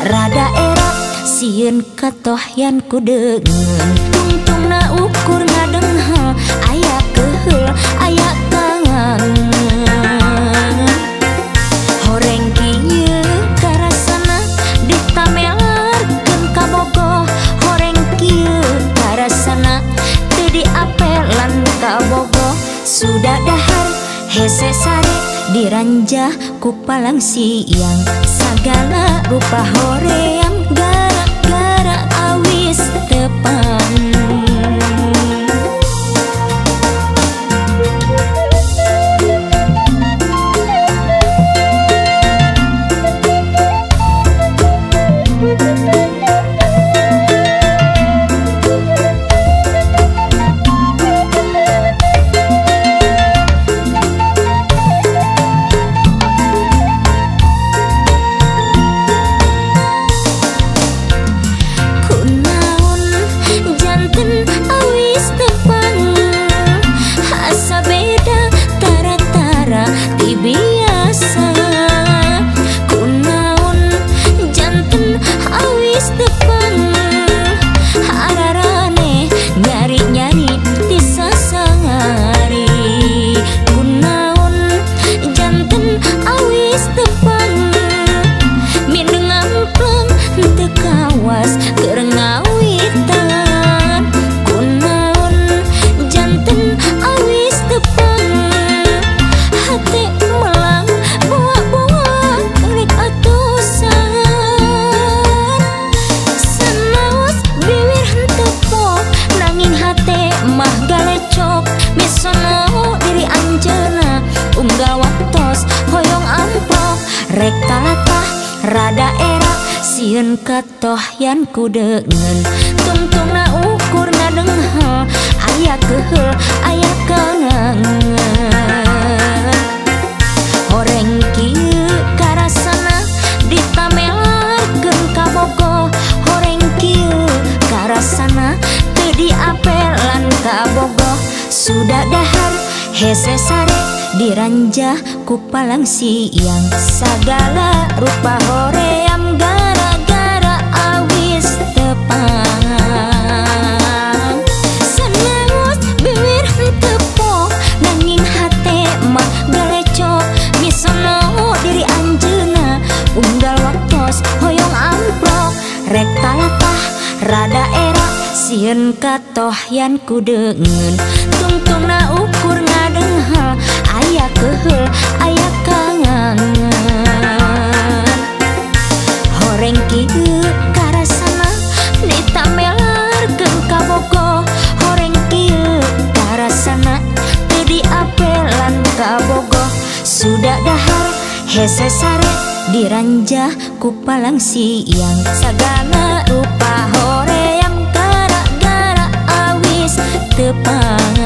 rada era sieun katohyan ku deungeun. Tungtungna ukur ngadenghel aya keheul aya kangen. Horeng kieu karasana ditamelarkeun kabogoh. Horeng kieu karasana teu diapelan kabogoh. Sudah dahar hese sare diranjah ku palang siang. Sagala rupa hoream gara-gara awis tepang. Rek talatah rada era sieun katohyan ku deungeun. Tungtungna ukur ngadenghel aya keheul aya kangen. Horeng kieu karasana ditamelarkeun kabogoh. Horeng kieu karasana teu diapelan kabogoh. Sudah dahar hese sare diranjah ku palang siang. Sagala rupa hoream gara-gara awis tepang. Sanaos bibir henteu poh nanging hate mah galecok. Misono diri anjeunna unggal waktos hoyong amplok. Rek talatah rada era sieun katohyan ku deungeun. Tungtungna ukur ngadenghel aya keheul aya kangen. Horeng kieu karasana ditamelarkeun kabogoh. Horeng kieu karasana teu diapelan kabogoh. Sudah dahar hese sare diranjah ku palang siang. Sagala rupa hoream gara-gara awis tepang.